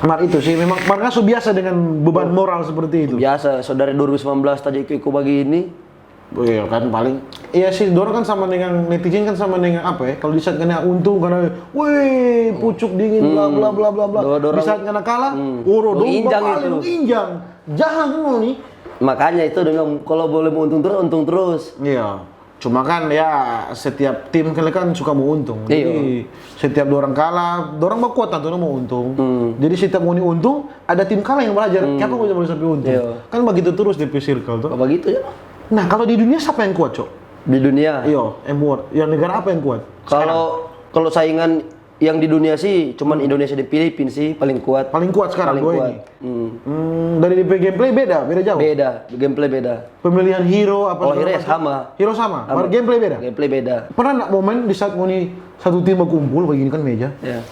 Mar itu sih memang Marngaso biasa dengan beban moral seperti itu. Biasa, so dari dua ribu sembilan belas tadi iko-iko begini. Oh, iya kan paling iya sih, dorang kan sama dengan netizen kan sama dengan apa ya? Kalau di saat kena untung karena weh pucuk dingin bla bla bla bla bla. Dua-, dorang- Di saat kena kalah, Hmm. oh, dong Injang bakal itu. Injang. Jangan lu nih. Makanya itu dengan kalau boleh mau untung terus, untung terus. Iya. Cuma kan ya setiap tim kan kan suka mau untung. Iya. Jadi setiap dorang kalah, dorang bakuat tantu mau untung. Hmm. Jadi setiap ngoni untung, ada tim kalah yang belajar. Kenapa kau boleh sampai untung? Iya. Kan begitu terus di circle tuh. Apa gitu ya? Nah, kalau di dunia siapa yang kuat, Cok? Di dunia. Iyo, M World. Yang negara apa yang kuat? Kalau kalau saingan yang di dunia sih cuman Indonesia dan Filipin sih paling kuat. Paling kuat sekarang Paling dua kuat. ini. Hmm. Hmm, dari D P gameplay beda, beda jauh. Beda, gameplay beda. Pemilihan hero apa Kalau segala hero macam. sama. Hero sama. Sama. Gameplay beda. Gameplay beda. Pernah nggak momen di saat ngoni satu tim berkumpul begini kan meja, Ya.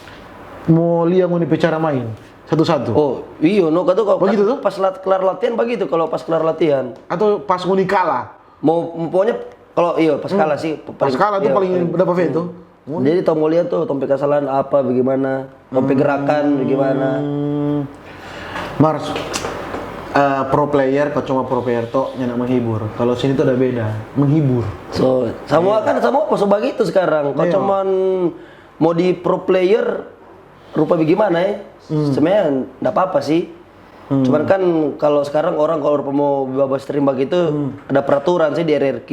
Mau lihat ngoni pe cara main satu-satu? Oh, iyo, no kata kau Begitu tuh? Pas lat, kelar latihan begitu kalau pas kelar latihan. Atau pas ngoni kalah? Mau pokoknya kalau iyo pas kalah sih Pas kalah tuh iyo, paling dapat veto. Jadi tau mau lihat tuh tong pe kesalahan apa bagaimana, tong pe gerakan bagaimana. Hmm. Mars, eh, pro player, kau cuma pro player to, nyanda menghibur. Kalau sini tuh ada beda, menghibur. So, semua kan semua pas begitu sekarang. Kau Iya. Cuman mau di pro player rupa bagaimana ya? Sebenarnya ndak apa-apa sih. Cuman kan kalau sekarang orang kalau rupa mau bawa stream begitu ada peraturan sih di R R Q.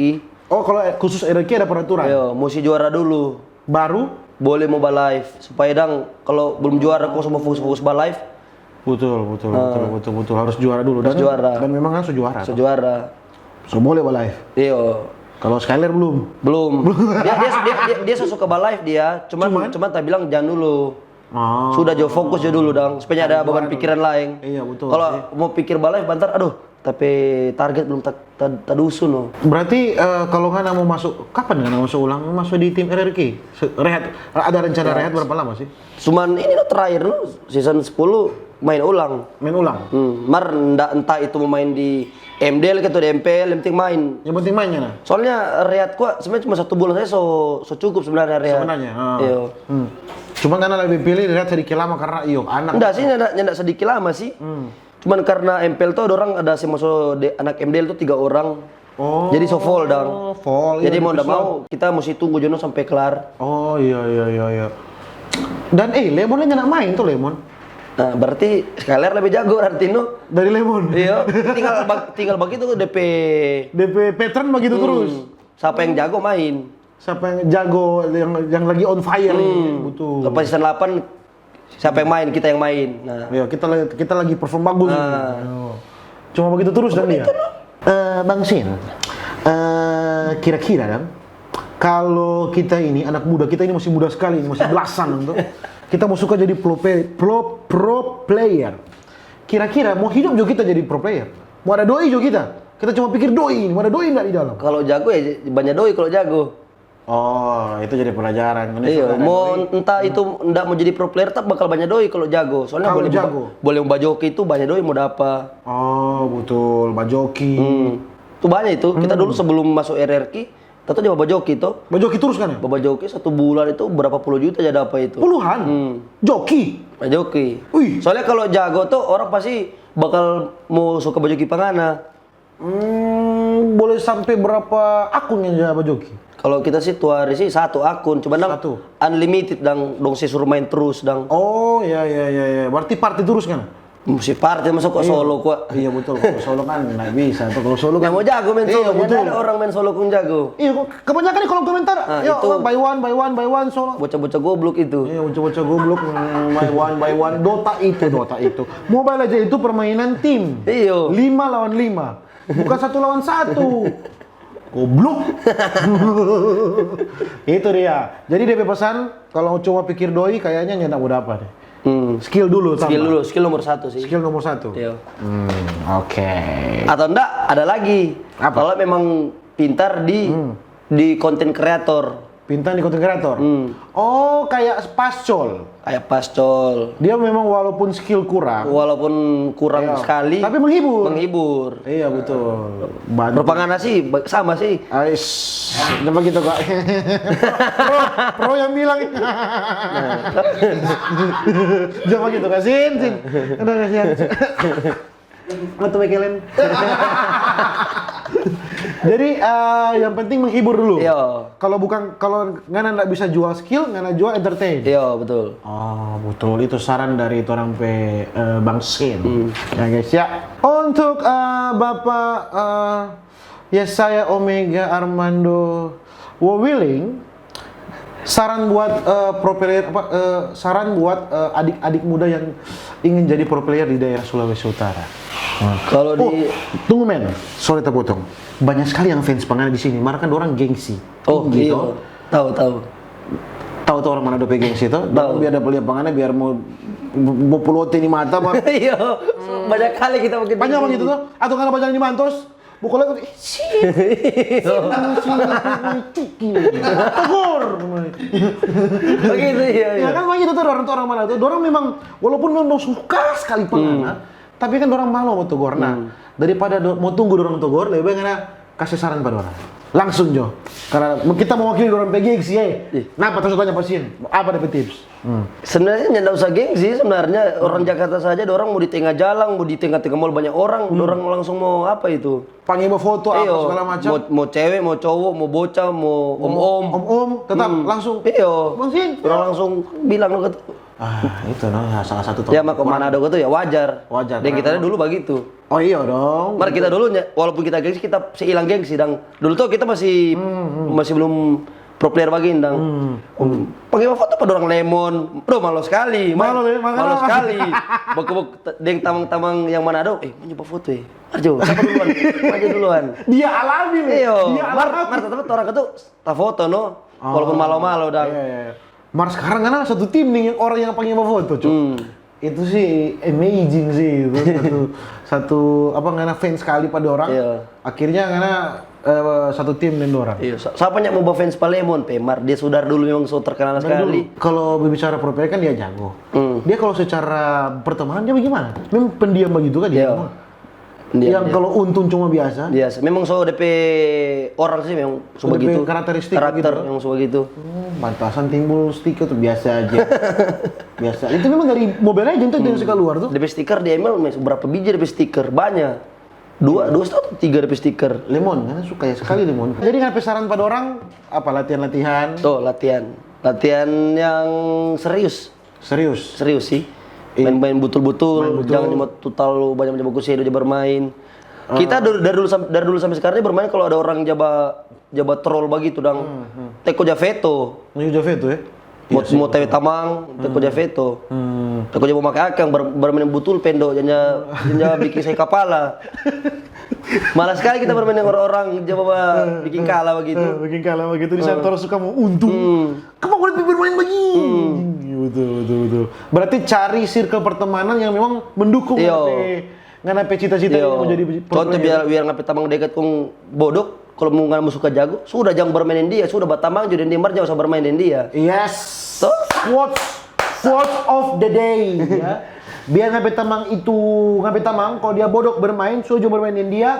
Oh, kalau khusus R R Q ada peraturan. Ayo, mesti juara dulu. Baru? Boleh mau ba live supaya dang kalau belum juara kau semua fokus-fokus ba live. Betul, betul, betul, betul, betul. Harus juara dulu. Dan, Harus juara. Dan memang harus juara. So juara. So boleh ba live. Iyo. Kalau Skyler belum. Belum. Dia dia dia dia, dia so suka ba live dia. Cuman cuman, tak bilang jangan dulu. Oh. Sudah jo fokus jo dulu dang supaya ada beban pikiran lain. Iya, betul, Kalau mau pikir ba live bantar, aduh, tapi target belum ta- ta- tadusun no. Berarti eh, kalau ngana mau masuk, kapan ngana masuk ulang? Masuk di tim R R Q? Se- Rehat, ada rencana rehat berapa lama sih? Cuman ini no terakhir no season sepuluh main ulang. Main ulang? Hmm, mar nda entah itu mau main di M D L ke atau di M P L, yang penting main. Yang penting main ngana? Soalnya rehat kuat sebenarnya cuma satu bulan saja so so cukup sebenarnya rehat. Sebenarnya, ah. Iyo. Hmm. Cuma ngana lebih pilih rehat sedikit lama karena iyo anak. Enggak sih, enggak, enggak sedikit lama sih. Cuman karena M P L tuh ada orang ada si maso de, anak M D L tuh tiga orang. Oh. Jadi so fall dang. Fall, Jadi iya, mau ndak betul. Mau kita mesti tunggu jono sampai kelar. Oh iya iya iya iya. Dan eh Lemon ini anak main tuh Lemon. Nah, berarti Skyler lebih jago berarti no. Dari Lemon. Iya, tinggal bag- tinggal begitu D P D P pattern begitu terus. Siapa yang jago main. Siapa yang jago yang yang lagi on fire nih, betul. Lepas season delapan siapa yang main, kita yang main. Nah, Ya kita lagi kita lagi perform bagus. Ah. Yo. Cuma begitu terus dan dia. Eh, Bang Sin, eh, kira-kira dong, kalau kita ini anak muda, kita ini masih muda sekali, ini masih belasan tuh. Kita mau suka jadi pro, play- pro pro player. Kira-kira mau hidup juga kita jadi pro player? Mau ada doi juga kita? Kita cuma pikir doi ini, mau ada doi nggak di dalam? Kalau jago ya banyak doi kalau jago. Oh, itu jadi pelajaran. Ini Iya, sudah ada mau doi. Entah itu ndak mau jadi pro player, tapi bakal banyak doi kalau jago. Soalnya Kalau boleh jago. Boleh bajoki itu banyak doi mau dapat. Oh, betul, bajoki. Hmm. Itu banyak itu. Kita dulu sebelum masuk R R Q, kita tuh coba bajoki tuh. Bajoki terus kan ya? Bajoki satu bulan itu berapa puluh juta aja dapat itu. Puluhan? Hmm. Joki? Bajoki. Wih. Soalnya kalau jago tuh orang pasti bakal mau suka bajoki pangana. Hmm, boleh sampai berapa akun yang jadi bajoki? Kalau kita sih tuh hari sih satu akun, cuman dang Satu. Unlimited dang dong sih suruh main terus dang. Oh, ya ya ya ya. Berarti party terus kan? Mesti party masa kok solo kok. Iya betul. Kalau solo kan nggak bisa. Tuh kalau solo kan. Yang mau jago main Iya, solo, betul. Ada orang main solo kong jago. Iya, kok kebanyakan di kolom komentar, Ah, ya itu. By one, by one, by one solo. Bocah-bocah goblok itu. Iya, bocah-bocah goblok, mm, by one, by one. Dota itu, Dota itu. Mobile Legend itu permainan tim. Iyo. Lima lawan lima. Bukan satu lawan satu. Goblok. Itu dia. Jadi dia pe pesan, kalau cuma pikir doi, kayaknya nggak mau dapat deh. Hmm. Skill dulu tambah. Skill dulu, skill nomor satu sih. Skill nomor satu. Iya. Hmm, oke. Atau enggak, ada lagi. Apa? Kalau memang pintar di di konten kreator. Bintang di konten kreator. Hmm. Oh, kayak Pascol. Kayak Pascol. Dia memang walaupun skill kurang, Walaupun kurang iya, sekali, tapi menghibur. Menghibur. Iya, betul. Bantu. Rupa ngana sih ba- sama sih. Ais, coba gitu kok. Pro, pro yang bilang. Coba gitu, kasihin, sin. Udah, kasihan. Waktu Michaelin. Jadi, eh, yang penting menghibur dulu. Iya. Kalau bukan, kalau ngana ndak bisa jual skill, ngana jual entertain. Iya, betul. Oh, betul. Itu saran dari orang pe, eh, Bang Sin. Ya, guys, ya. Untuk, eh, Bapak, eh, Yesaya Omega Armando Wowiling, saran buat, eh, pro player, apa, eh, saran buat, eh, adik-adik muda yang ingin jadi pro player di daerah Sulawesi Utara. Kalau Oh, di tunggu, men. Sorry, terpotong. Banyak sekali yang fans pa ngana di sini. Mar kan dorang gengsi. Oh, Tinggi, iya. Toh. Tahu, tahu. Tahu tuh orang Manado pe gengsi tuh. Dorang biar dapat lihat pa ngana, biar mau mau pulote di mata, Bang. Iya, banyak kali kita begitu. Banyak begitu tuh. Atau karena banyak di Mantos, buku lagi, "Eh, sini, sini, sini, cuki." Tegur. Begitu, iya, iya. Ya kan, begitu tuh orang, orang Manado. Dorang memang, walaupun memang suka sekali pa ngana, tapi kan dorang malu mau tegur. Nah, daripada do- mau tunggu dorang tegur, lebih baik ngana kasih saran pa dorang. Langsung jo. Karena kita mewakili dorang pe gengsi, eh. Napa tuh tanya pasien? Apa dapat tips? Sebenarnya nggak usah gengsi sebenarnya. Orang Jakarta saja, orang mau di tengah jalan, mau di tengah-tengah mall banyak orang, orang langsung mau apa itu? Panggil mau foto apa Iyo, segala macam. Mau, mau cewek, mau cowok, mau bocah, mau om-om. Om-om tetap langsung. Iyo. Bang Sin. Orang langsung bilang lo ket- Ah, itu no, ya, salah satu Ya tokoh. Mak Manado gitu ya wajar. Wajar, Dan kita karena dulu begitu. Oh iya dong. Mar kita dulu nya, walaupun kita gengsi, kita sehilang gengsi dang. Dulu tuh kita masih masih belum pro player bagitu dang. Panggil foto pa dorang lemon, bro, malu sekali. Malu, ya, malu. Malu sekali. Baku-baku deng tamang-tamang yang Manado, eh, mau nyoba foto ya. Ajo, siapa duluan? Ajo duluan. Dia alami nih. Iyo, Dia mar, alami. mar tetap orang itu ta foto no, walaupun malu-malu dang. Iya, iya, iya. Mar sekarang kan satu tim nih orang yang panggil mau foto, Cuk. Hmm. Itu sih amazing sih itu. Satu, satu apa ngana fans sekali pada orang. Iya. Akhirnya ngana eh, satu tim deng orang. Iya, sa- siapa yang mau ba fans pa Lemon pe, mar dia sudah dulu memang so terkenal Dan sekali. Dulu, kalau berbicara pro player kan dia jago. Hmm. Dia kalau secara pertemanan dia bagaimana? Memang pendiam begitu kan dia? Iya. Memang? Dia- yang dia- kalau untung cuma biasa. Biasa. Memang so depe orang sih memang so Depe begitu. karakteristik Karakter begitu. Yang so begitu. Hmm, pantasan timbul stiker tuh biasa aja. Biasa. Itu memang dari Mobile Legends tuh yang suka luar tuh. Depe stiker di M L mes berapa biji depe stiker? Banyak. Dua, dua atau tiga depe stiker. Lemon, karena suka ya sekali lemon. Jadi ngana pe saran pada orang apa latihan-latihan? Tuh latihan. Latihan yang serius. Serius. Serius sih. Iya. Main-main butul-butul, Main butul. Jangan cuma tutal lu banyak-banyak bagus ya dia bermain. Kita dari, dari dulu sampai dari dulu sampai sekarang dia bermain kalau ada orang jaba jaba troll begitu dang. Teko ja veto. Ini udah veto ya? Mau mau tewe tamang, teko ja veto. Hmm. Teko ja mau make akang ber, bermain butul pendo janya janya bikin saya kapala. Malas sekali kita bermain dengan orang-orang jaba bikin kalah begitu. Eh, bikin kalah begitu di saat orang suka mau untung. Kamu boleh bermain begini. Betul, betul, betul. Berarti cari circle pertemanan yang memang mendukung Iya. ngana pe- ngana pe cita-cita yang mau jadi pro Contoh player. Biar Biar ngana pe tamang dekat kong bodok, kalau mau ngana mau suka jago, sudah jangan bermain dengan dia, sudah batamang jo dengan dia, mar jangan usah bermain dengan dia. Yes. Toh? Quote quote of the day. Ya. Biar ngana pe tamang itu ngana pe tamang, kalau dia bodok bermain, suruh juga bermain dengan dia.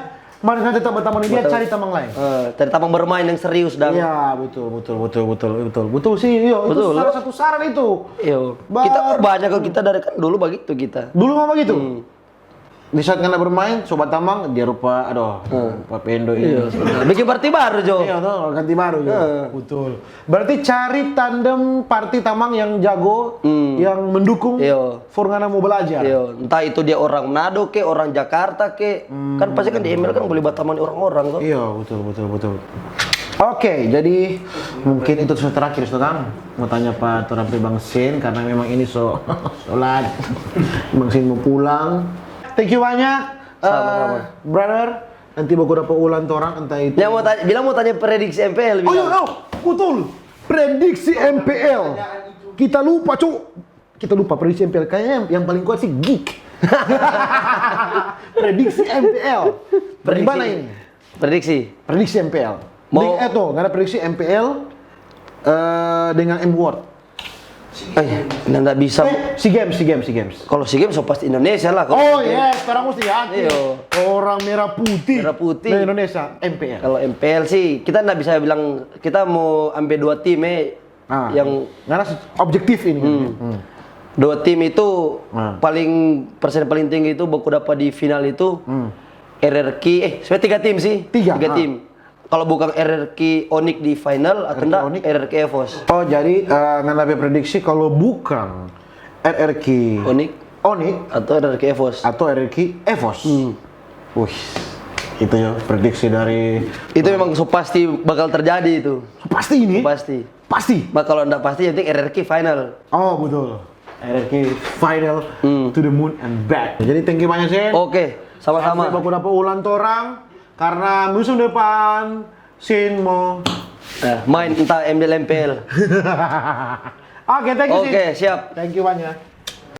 Mar ngana tetap berteman dengan dia, cari tamang lain. Eh, cari tamang bermain yang serius dang. Iya, betul, betul, betul, betul, betul, betul sih, iya, itu Betul, salah lo. Satu saran itu. Iyo. Ba- Kita banyak kok kita dari kan dulu begitu kita. Dulu mah begitu. Di saat ngana bermain, sobat tamang, dia rupa, aduh, rupa pendo ini. Bikin party baru jo. Iya, tuh, ganti baru ya. Betul. Berarti cari tandem party tamang yang jago, yang mendukung Iya. for ngana mau belajar. Iyo, entah itu dia orang Manado ke, orang Jakarta ke, kan pasti kan di M L kan boleh batamang orang-orang tuh. Iya, betul, betul, betul. Oke, jadi mungkin itu sudah terakhir, so, Kang. Mau tanya pa torang pe Bang Sin, karena memang ini so, so lat. Bang Sin mau pulang. Thank you banyak, eh, Sama-sama. brother. Nanti baku dapa ulang torang, entah itu. Ya mau tanya, bilang mau tanya prediksi M P L. Oh iya, bilang. Oh, betul. Prediksi M P L. Kita lupa, Cuk. Kita lupa prediksi M P L. Kayaknya yang, yang paling kuat sih geek. Prediksi M P L. Bagaimana ini? Prediksi. Prediksi M P L. Mau- Di, eh tuh, nggak ada prediksi M P L. eh, dengan M Ward? Eh, nanda bisa. Eh, SEA Games, SEA Games, SEA Games. Kalau SEA Games so pasti Indonesia lah. Kalau Oh SEA Games, yes, sekarang mesti yakin. Iyo. Orang merah putih. Merah putih. Nah, Indonesia, M P L. Kalau M P L sih kita ndak bisa bilang kita mau ambil dua tim eh Ah, yang karena se- objektif ini. Hmm. dua tim itu Ah. paling persen paling tinggi itu baku dapat di final itu Hmm. R R Q eh sebenarnya tiga tim sih. Tiga, Tiga ah. Tim. Kalau bukan R R Q Onyx di final atau R R Q enggak Onyx? R R Q Evos. Oh, jadi eh, ngana pe prediksi kalau bukan R R Q Onyx Onyx atau R R Q Evos. atau R R Q Evos. Hmm. Wih, itu ya prediksi dari Itu memang so pasti bakal terjadi itu. pasti ini. Pasti. Pasti. Nah, kalau ndak pasti yang penting R R Q final. Oh, betul. R R Q final Hmm. to the moon and back. Jadi thank you banyak Sen. Oke, sama-sama. Sampai baku dapat ulang torang karena musim depan Sin mau. Eh, main entah M D L M P L. Oke, thank you Sin. Oke, siap. Thank you banyak.